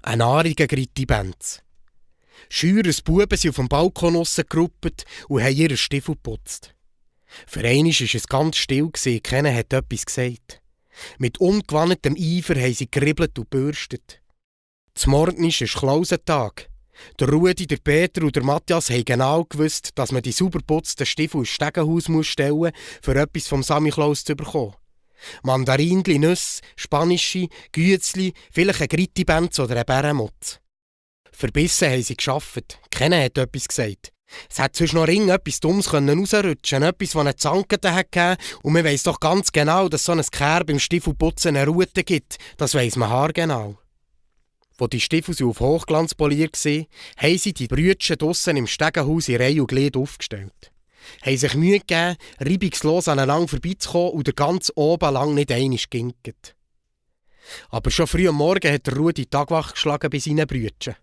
Ein ariger Gritti-Benz. Scheuers Buben sind auf dem Balkon geruppt und haben ihren Stiefel geputzt. Für einmal war es ganz still, keiner hat etwas gesagt. Mit ungewandtem Eifer haben sie geribbelt und gebürstet. Zum Morgen ist Klausentag. Der Rudi, der Peter und der Matthias haben genau gewusst, dass man die sauber geputzten Stiefel ins Stegenhaus stellen muss, für etwas vom Samichlaus zu bekommen. Mandarinli, Nüsse, Spanische, Güetzli, vielleicht ein Gritti-Benz oder ein Bärenmotz. Verbissen haben sie gearbeitet. Keiner hat etwas gesagt. Es hätte sonst noch etwas Dummes rausrutschen können, etwas, das einen Zanketen hat gegeben. Und man weiss doch ganz genau, dass so ein Kerl beim Stiefelputzen eine Rute gibt. Das weiss man haargenau. Als die Stiefel auf Hochglanz poliert waren, haben sie die Brütchen draussen im Stegenhaus in Reihe und Glied aufgestellt. Haben sich Mühe gegeben, reibungslos aneinander vorbeizukommen und der ganz oben lang nicht einmal ginket. Aber schon früh am Morgen hat der Rudi die Tagwache geschlagen bei seinen Brütchen.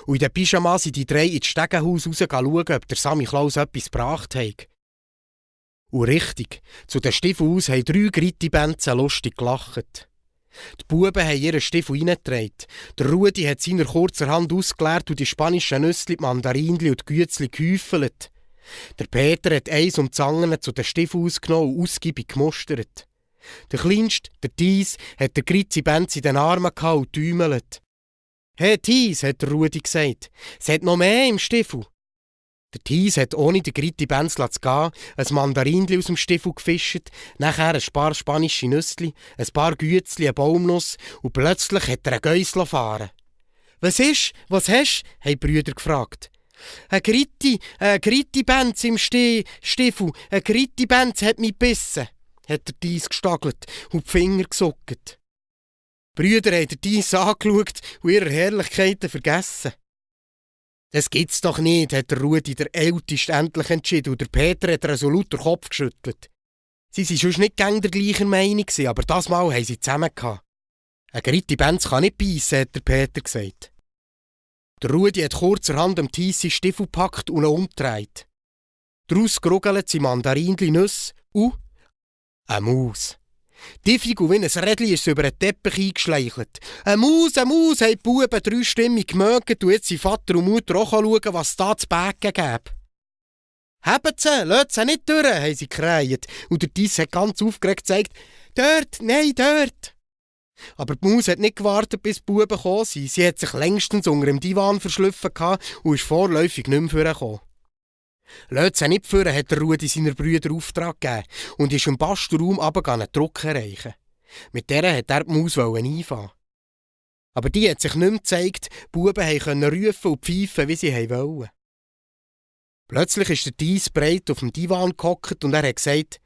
Und in den Pyjama sind die drei ins Stegenhaus raus schauen, ob der Samichlaus etwas gebracht hat. Und richtig, zu den Stiefeln aus haben 3 Gritti-Benzen lustig gelacht. Die Buben haben ihren Stiefel reingetragen. Der Rudi hat seiner kurzerhand ausgeleert und die spanischen Nüsse, die Mandarinli und die Güetzli gehäufelt. Der Peter hat eins um die andere zu den Stiefeln ausgenommen und ausgiebig gemustert. Der Kleinste, der Thies, hat der Gritti-Benz in den Armen gehabt und tümmelt. «Hey Thies», hat der Rudi gesagt, «es hat noch mehr im Stiefel.» Der Thies hat ohne den Gritti-Benz zu gehen ein Mandarinli aus dem Stiefel gefischt, nachher ein paar spanische Nüssli, ein paar Güetzli, eine Baumnuss und plötzlich hat er einen Geiss fahren. «Was ist? Was hast?» haben die Brüder gefragt. «Ein Gritti-Benz im Stiefel, ein Gritti-Benz hat mich gebissen», hat der Thies gestagelt und die Finger gesuckt. Die Brüder haben den Thies angeschaut und ihre Herrlichkeiten vergessen. «Das gibt's doch nicht», hat der Rudi, der Älteste, endlich entschieden und der Peter hat resolut den Kopf geschüttelt. Sie waren sonst nicht gäng der gleichen Meinung, aber das Mal haben sie zusammen gehabt. «Ein Gritti-Benz kann nicht beißen», hat der Peter gesagt. Der Rudi hat kurzerhand am Thies seinen Stiefel gepackt und ihn umgedreht. Daraus geruggelt sind Mandarinli, Nüsse und eine Maus. Diffig und wie ein Rädchen ist sie über den Teppich eingeschleichelt. Eine Maus, haben die Buben 3 Stimmen gemögt und jetzt sind Vater und Mutter auch schauen, was es da zu Bäcken gäbe. «Hebt sie, lasst sie nicht durch», haben sie gekräht. Und der Thies hat ganz aufgeregt gezeigt, «Dort, nein, dort.» Aber die Maus hat nicht gewartet, bis die Buben gekommen sind. Sie hat sich längstens unter dem Divan verschlüpfen und ist vorläufig nicht mehr vorgekommen. «Lasst sie nicht führen», hat der Rudi seiner Brüder Auftrag gegeben und ist im Bastelraum runtergegangen, einen Druck erreichen. Mit der hat er die Maus einfahren. Aber die hat sich nicht mehr gezeigt, die Buben konnten rufen und pfeifen, wie sie wollten. Plötzlich ist der Thies breit auf dem Divan gehockt und er hat gesagt,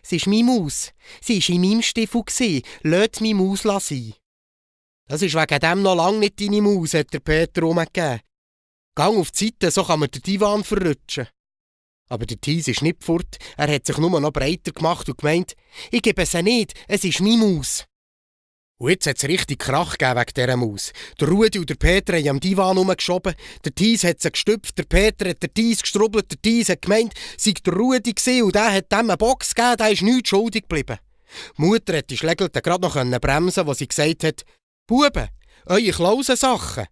«Es ist meine Maus. Sie war in meinem Stiefel. Lasst meine Maus sein.» «Das ist wegen dem noch lange nicht deine Maus», hat der Peter umgegeben. «Gang auf die Seite, so kann man den Divan verrutschen.» Aber der Thies ist nicht fort, er hat sich nur noch breiter gemacht und gemeint, «Ich gebe sie nicht, es ist meine Maus.» Und jetzt hat es richtig Krach gegeben wegen dieser Maus. Der Rudi und der Peter haben am Divan herumgeschoben, der Thies hat sie gestüpft, der Peter hat den Thies gestrubbelt, der Thies hat gemeint, es sei der Rudi gewesen und der hat dem eine Box gegeben, der ist nichts schuldig geblieben. Die Mutter hat die Schlägelte gerade noch bremsen, als sie gesagt hat, «Buben, eure Klausensachen.»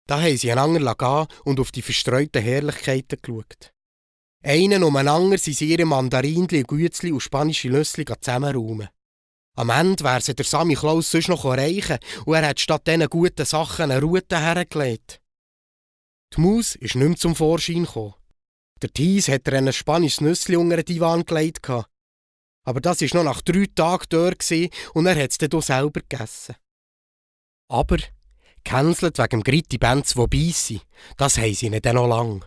Da haben sie einander gehen und auf die verstreuten Herrlichkeiten geschaut. Einen um den anderen sind sie ihre Mandarinli, Güetzli und spanische Nüssli zusammenräumen. Am Ende wäre sie der Samichlaus sonst noch erreichen und er hat statt diesen guten Sachen eine Rute hergelegt. Die Maus ist nicht mehr zum Vorschein gekommen. Der Thies hat ihr ein spanisches Nüssli unter den Divan gelegt. Aber das war noch nach 3 Tagen dort und er hat es dann selber gegessen. Aber gecancelt wegen dem Gritti-Benz, der beissen, das haben sie nicht noch lange.